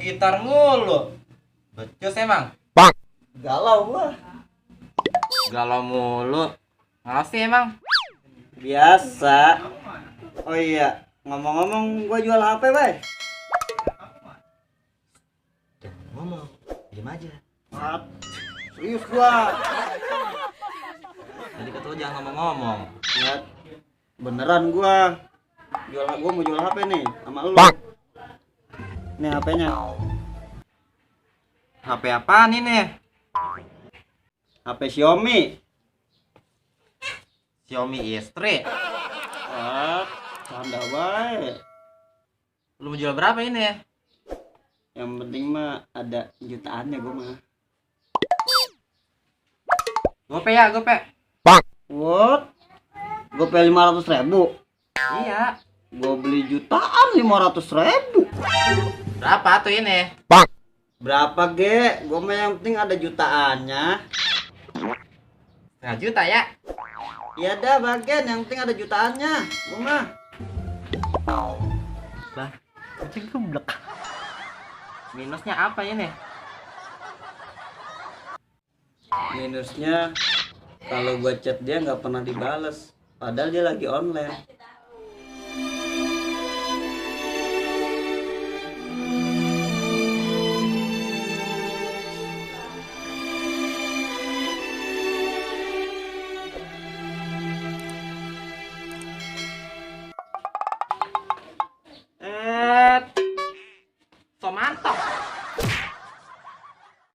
gitar mulu. Becus emang? Galau gua. Galau mulu. Ngapain sih emang? Biasa. Oh iya, ngomong-ngomong gua jual HP, bay. Jangan ngomong, diam aja. Serius gua. Tadi kata lu jangan ngomong-ngomong. Lihat. Beneran gua. Gua mau jual HP nih sama lu. Nih HP-nya. HP apaan ini? HP Xiaomi. Xiaomi istri. Canda bae. Lu mau jual berapa ini? Yang penting mah ada jutaannya gua mah. Gope ya, gope. What? Gua pay 500.000. Iya. Gua beli jutaan 500.000. Berapa tuh ini? Berapa ge? Gua mah yang penting ada jutaannya. 1,5 juta ya? Ya dah bagian yang penting ada jutaannya. Gua mah. Lah, anjing geblek. Minusnya apa ini? Minusnya kalau gua chat dia nggak pernah dibales. Padahal dia lagi online.